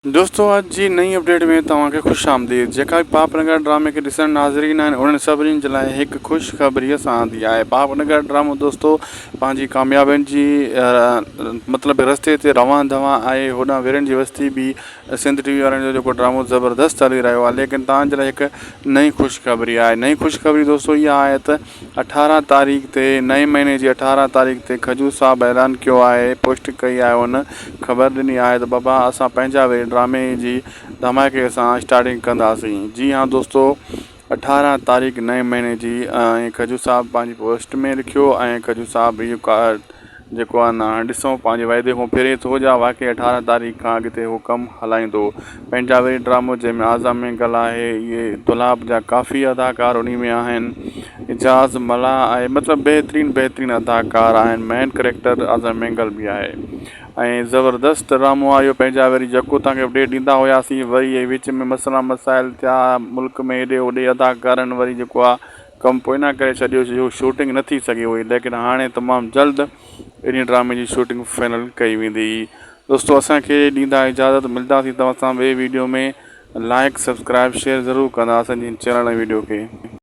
دوستو اڄ جي نئين اپڊيٽ ۾ توهان کي خوش آمديد جيڪا به پاپ نگر ڊرامي کي ڏسڻ ناظرين آهن انهن سڀني جي لاء هڪ خوش خبري سان آندي آهي پاپ نگر ڊرامو دوستو پنهنجي ڪاميابين جي مطلب رستي تي روان دوان آهي هوڏانهن ويرن جي وستي به سنڌ ٽي وي وارن جو جيڪو ڊرامو زبردست هلي رهيو آهي ليڪن توهان جي لاء هڪ نئين خوش خبري آهي نئين خوش خبري دوستو اها آهي ته 18 تاريخ تي نئين مهيني جي 18 تاريخ تي کجو صاحب اعلان ڪيو آهي پوسٽ ڪئي آهي هن خبر ڏني آهي ته بابا اسان پنهنجا وري ڊرامي جي ڌماڪي سان اسٽارٽنگ ڪنداسين جي ها دوستو 18 تاريخ نئين مهيني جي ۽ کجو صاحب پنهنجي پوسٽ ۾ لکيو ۽ کجو صاحب اهو جيڪو آهي نه هاڻي ڏسون پنهنجي وعدي کان ڦري ٿو يا واقعي 18 تاريخ کان اڳتي هو ڪم هلائيندو. پنهنجا وري ڊرامو جنهن ۾ اعظم مينگل آهي اهي دولاب جا ڪافي اداڪار انهي ۾ آهن اعجاز ملاح آهي مطلب بهترين بهترين اداڪار آهن مين ڪريڪٽر اعظم مينگل به آهي ۽ زبردست ڊرامو آهي اهو پنهنجا وري جيڪو توهان کي اپڊيٽ ڏيندا هياسين وري اهي وچ ۾ مسئلا مسائل ٿيا ملڪ ۾ هيڏي هوڏي اداڪارن وري جيڪو آهي ڪم پوئنا ڪري ڇڏيو جو شوٽنگ نه ٿي سگهي هئي ليڪن هاڻي تمام جلد انهي ڊرامي جي شوٽنگ فائنل ڪئي ويندي دوستو اسان کي ڏيندا اجازت ملداسين توهان سان ٻئي ويڊيو ۾ لائڪ سبسڪرائب شيئر ضرور ڪندا اسان جي چينل ۽ ويڊيو کي.